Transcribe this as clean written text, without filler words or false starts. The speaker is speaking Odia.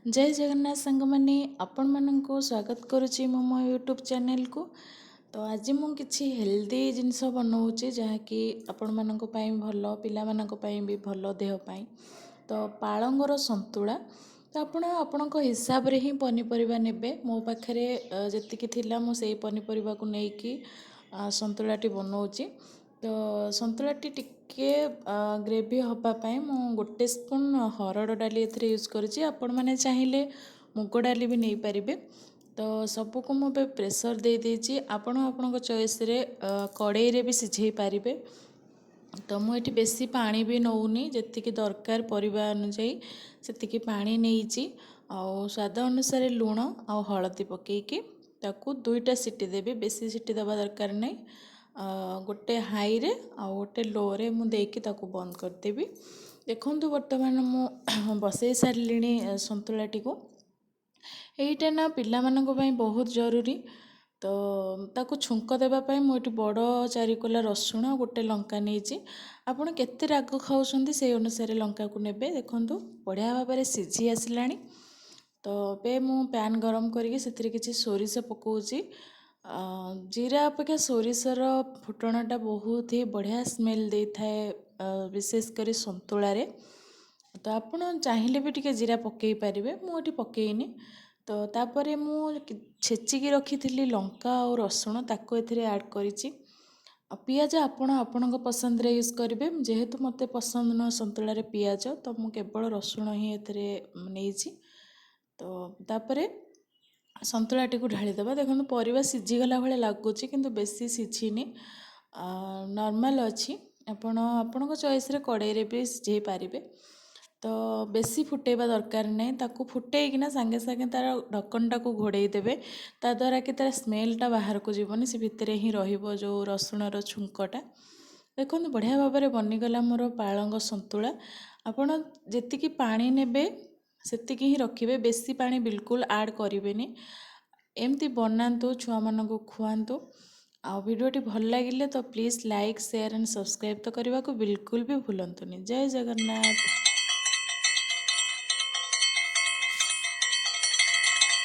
ଜୟ ଜଗନ୍ନାଥ ସାଙ୍ଗମାନେ, ଆପଣମାନଙ୍କୁ ସ୍ୱାଗତ କରୁଛି ମୁଁ ମୋ ୟୁଟ୍ୟୁବ୍ ଚ୍ୟାନେଲକୁ। ତ ଆଜି ମୁଁ କିଛି ହେଲ୍ଦି ଜିନିଷ ବନାଉଛି, ଯାହାକି ଆପଣମାନଙ୍କ ପାଇଁ ଭଲ, ପିଲାମାନଙ୍କ ପାଇଁ ବି ଭଲ, ଦେହ ପାଇଁ। ତ ପାଳଙ୍ଗର ସନ୍ତୁଳା। ତ ଆପଣ ଆପଣଙ୍କ ହିସାବରେ ହିଁ ପନିପରିବା ନେବେ। ମୋ ପାଖରେ ଯେତିକି ଥିଲା, ମୁଁ ସେଇ ପନିପରିବାକୁ ନେଇକି ସନ୍ତୁଳାଟି ବନାଉଛି। ତ ସନ୍ତୁଳାଟି ଟିକେ ଗ୍ରେଭି ହେବା ପାଇଁ ମୁଁ ଗୋଟେ ସ୍ପୁନ୍ ହରଡ଼ ଡାଲି ଏଥିରେ ୟୁଜ୍ କରିଛି। ଆପଣମାନେ ଚାହିଁଲେ ମୁଗ ଡାଲି ବି ନେଇପାରିବେ। ତ ସବୁକୁ ମୁଁ ଏବେ ପ୍ରେସର୍ ଦେଇଦେଇଛି। ଆପଣ ଆପଣଙ୍କ ଚଏସ୍ରେ କଡ଼େଇରେ ବି ସିଝେଇ ପାରିବେ। ତ ମୁଁ ଏଠି ବେଶୀ ପାଣି ବି ନେଉନି, ଯେତିକି ଦରକାର ପରିବା ଅନୁଯାୟୀ ସେତିକି ପାଣି ନେଇଛି। ଆଉ ସ୍ୱାଦ ଅନୁସାରେ ଲୁଣ ଆଉ ହଳଦୀ ପକାଇକି ତାକୁ ଦୁଇଟା ସିଟି ଦେବି। ବେଶୀ ସିଟି ଦେବା ଦରକାର ନାହିଁ। ଗୋଟେ ହାଇରେ ଆଉ ଗୋଟେ ଲୋରେ ମୁଁ ଦେଇକି ତାକୁ ବନ୍ଦ କରିଦେବି। ଦେଖନ୍ତୁ, ବର୍ତ୍ତମାନ ମୁଁ ବସେଇ ସାରିଲିଣି ସନ୍ତୁଳାଟିକୁ। ଏଇଟା ନା ପିଲାମାନଙ୍କ ପାଇଁ ବହୁତ ଜରୁରୀ। ତ ତାକୁ ଛୁଙ୍କ ଦେବା ପାଇଁ ମୁଁ ଏଠି ବଡ଼ ଚାରିକୋଲା ରସୁଣ, ଗୋଟେ ଲଙ୍କା ନେଇଛି। ଆପଣ କେତେ ରାଗ ଖାଉଛନ୍ତି, ସେଇ ଅନୁସାରେ ଲଙ୍କାକୁ ନେବେ। ଦେଖନ୍ତୁ, ବଢ଼ିଆ ଭାବରେ ସିଝି ଆସିଲାଣି। ତ ଏବେ ମୁଁ ପ୍ୟାନ୍ ଗରମ କରିକି ସେଥିରେ କିଛି ସୋରିଷ ପକାଉଛି। ଜିରା ଅପେକ୍ଷା ସୋରିଷର ଫୁଟଣଟା ବହୁତ ହି ବଢ଼ିଆ ସ୍ମେଲ୍ ଦେଇଥାଏ, ବିଶେଷ କରି ସନ୍ତୁଳାରେ। ତ ଆପଣ ଚାହିଁଲେ ବି ଟିକେ ଜିରା ପକାଇ ପାରିବେ, ମୁଁ ଏଠି ପକାଇନି। ତ ତାପରେ ମୁଁ ଛେଚିକି ରଖିଥିଲି ଲଙ୍କା ଆଉ ରସୁଣ, ତାକୁ ଏଥିରେ ଆଡ଼୍ କରିଛି। ଆଉ ପିଆଜ ଆପଣ ଆପଣଙ୍କ ପସନ୍ଦରେ ୟୁଜ୍ କରିବେ। ଯେହେତୁ ମୋତେ ପସନ୍ଦ ନୁହଁ ସନ୍ତୁଳାରେ ପିଆଜ, ତ ମୁଁ କେବଳ ରସୁଣ ହିଁ ଏଥିରେ ନେଇଛି। ତ ତାପରେ ସନ୍ତୁଳାଟିକୁ ଢାଳିଦେବା। ଦେଖନ୍ତୁ, ପରିବା ସିଝିଗଲା ଭଳିଆ ଲାଗୁଛି, କିନ୍ତୁ ବେଶୀ ସିଝିନି, ନର୍ମାଲ୍ ଅଛି। ଆପଣ ଆପଣଙ୍କ ଚଏସ୍ରେ କଡ଼େଇରେ ବି ସିଝେଇ ପାରିବେ। ତ ବେଶୀ ଫୁଟେଇବା ଦରକାର ନାହିଁ। ତାକୁ ଫୁଟେଇକିନା ସାଙ୍ଗେ ସାଙ୍ଗେ ତା'ର ଢକ୍କଣଟାକୁ ଘୋଡ଼େଇ ଦେବେ, ତା ଦ୍ୱାରା କି ତା'ର ସ୍ମେଲ୍ଟା ବାହାରକୁ ଯିବନି, ସେ ଭିତରେ ହିଁ ରହିବ ଯେଉଁ ରସୁଣର ଛୁଙ୍କଟା। ଦେଖନ୍ତୁ, ବଢ଼ିଆ ଭାବରେ ବନିଗଲା ମୋର ପାଳଙ୍ଗ ସନ୍ତୁଳା। ଆପଣ ଯେତିକି ପାଣି ନେବେ, ସେତିକି ହିଁ ରଖିବେ, ବେଶୀ ପାଣି ବିଲକୁଲ ଆଡ଼୍ କରିବେନି। ଏମିତି ବନାନ୍ତୁ, ଛୁଆମାନଙ୍କୁ ଖୁଆନ୍ତୁ। ଆଉ ଭିଡ଼ିଓଟି ଭଲ ଲାଗିଲେ ତ please like, share and subscribe ତ କରିବାକୁ ବିଲକୁଲ ବି ଭୁଲନ୍ତୁନି। ଜୟ ଜଗନ୍ନାଥ।